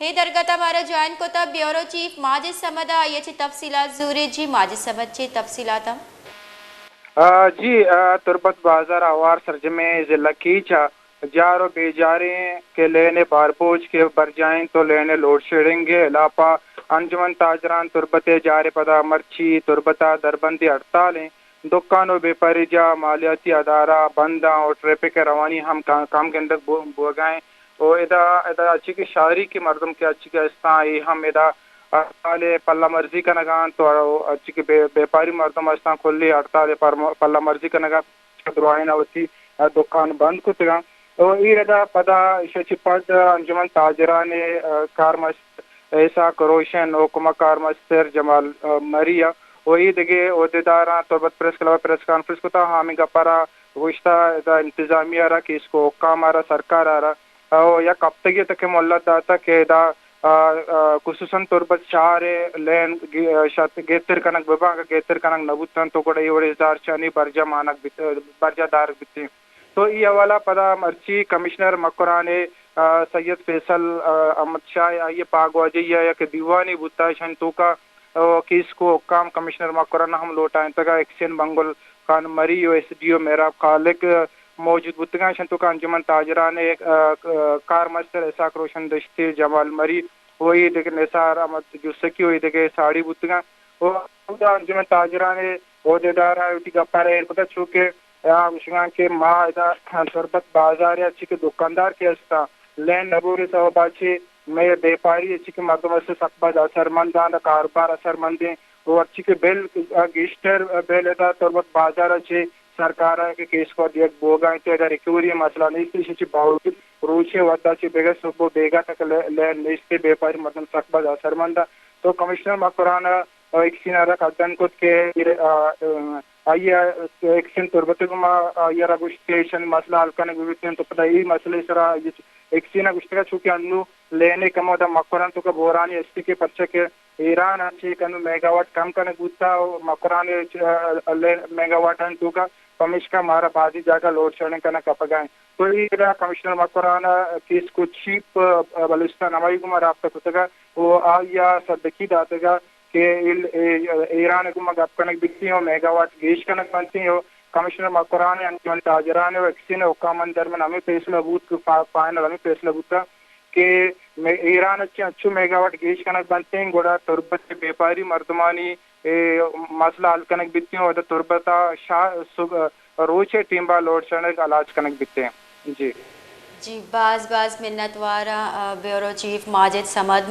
اے درگت ءَ مارا جوائن کتگ بیورو چیف ماجد صمد ءَ، آئی ءَ چہ تفصیلات زوریں۔ جی ماجد صمد، چے تفصیلات اَنت؟ آ، جی، آ، تربت بازار ءَ ہوار سرجمیں ضلع کیچ ءَ جار ءُ بے جاریں کہ لین ءِ بار بوج کہ برجاہ اِنت ءُ لین ءِ لوڈ شیڈنگ ءِ ہلاپ ءَ انجمن تاجران تربت ءِ جار ءِ پدا مرچی تربت ءَ دربندی ہڑتال اِنت۔ دکان ءُ بیپاری جاہ، مالیاتی ادارہ بند اَنت ءُ ٹریفک ءِ روانی ہم کم، کم گندگ بو-، بوگ ءَ اِنت۔ ءُ ادا، ادا چی کہ شہری کہ مردم کہ اچی کہ استاں، اے ہم ادا ہڑتال ءِ پلہ مرزی کنگ ءَ اَنت ءُ اچی کہ بے-، بیپاری مردم استاں، کلی ہڑتال ءِ پر-، پلہ مرزی کنگ ءَ اَنت، دراہیں ءَ وتی دکان بند کتگ اَنت۔ ءُ اے ردا پدا ایشی چہ پد انجمن تاجران ءِ کارمست اسحاق روشن ءُ کمک کارمستر جمال، آ، مری ءَ ءُ اے دگہ عہدیداراں تربت پریس کلب ءَ پریس کانفرنس کتگ، ہمے گپ ءَ را گوشتگ، ادا انتظامیہ ءَ را، کیس ءُ حکام ءَ را، سرکار ءَ را ءُ یک ہفتگے تک مہلت داتگ کہ ادا، آ، آ، خصوصاً تربت شہر ءِ لین گ-، شت گہتر کنگ بہ باں، اگاں گہتر کنگ نہ بوتاں تو گڑا اے وڑیں زہرشانی برجاہ مانگ بیت، برجاہ دارگ بیتیں۔ تو ای حوالہ پدا مرچی کمشنر مکران ءِ، آ، سید فیصل، آ، احمد شاہ ءِ آئی ءِ پاگواجہی ءَ یک دیوانے بوتگ، ایشانی توکا، آ، کیس ءُ حکام کمشنر مکران ءَ ہم لوٹائینتگ ءُ ایکسین بنگل خان مری ءُ ایس ڈی او مہراب خالق موجود بوتگ اَنت۔ ایشانی توکا انجمن تاجران ءِ، آ، آ، کارمستر اسحاق روشن دشتی، جمال مری ءُ اے دگہ نثار احمد جوسکی ءُ اے دگہ ساڑی بوتگ اَنت۔ ءُ ہمودا انجمن تاجران ءِ عہدیداراں وتی گپ ءَ را ایر کتگ، چو کہ آ گوشگ ءَ اَنت کہ ما ادا تربت بازار ءَ چی کہ دکاندار کہ استاں، لین نہ بوگ ءِ سبب ءَ چہ مئے بیپاری ءَ چی کہ مردم است سک باز اثرمند اَنت، کاروبار اثرمند اِنت۔ ءُ ہرچی کہ بل، گیشتر بل ادا تربت بازار ءَ چہ سرکار ءَ کہ کیس ءُ حکام دیگ بوگ ءَ اِنت، ادا ریکوری ءِ مسئلہ نیست، ایشی چہ باوجود روچ ءِ وھد ءَ چہ بگر صبح ءُ بیگاہ تک لے-، لین نیست، بیپاری مردم سک باز اثرمند اَنت۔ تو کمشنر مکران ءَ ایکسین ءَ را کدن کت کہ، آ، آ، آئی ءَ ایکسین تربت ءِ گوما آئی ءَ را گوشت کہ ایشانی مسئلہ حل کنگ بہ بیت، تو پدا اے مسئلہ ءِ سرا ایکسین ءَ گوشتگ، چونکہ انوں لین ءِ کمو داں مکران ءِ توکا بحرانی ہستی کہ پرچا کہ ایران ءَ چہ انوں میگاواٹ کم کنگ بوتگ ءُ مکران ءِ چ-، لین میگاواٹانی توکا، پمیشکا مارا بازیں جاگہ لوڈ شیڈنگ کنگ کپگ ءَ اِنت۔ تو اے را کمشنر مکران ءَ کیس ءُ چیف، آ، بلوچستان ہمائی گوما رابطہ کتگ ءُ آئی ءَ سدکی داتگ کہ ال-، اے-، ایران ءِ گوما گپ کنگ بیتیں ءُ میگاواٹ گیش کنگ بنتیں ءُ کمشنر مکران ءَ انجمن تاجران ءَ ایکسین ءِ حکامانی درمیان ہمے فیصلہ بوت کہ فا-، فائنل ہمے فیصلہ بوتگ کہ مے-، ایران ءَ چہ انچو میگاواٹ گیش کنگ بنتیں، گڑا تربت ءِ بیپاری مردمانی اے مسئلہ حل کنگ بیتیں ءُ ادا تربت ءَ شا-، سب-، روچ ءِ ٹیم ءَ لوڈ شیڈنگ ہلاس کنگ بیتیں۔ جی۔ جی، باز باز منت وار آں، آ، بیورو چیف ماجد صمد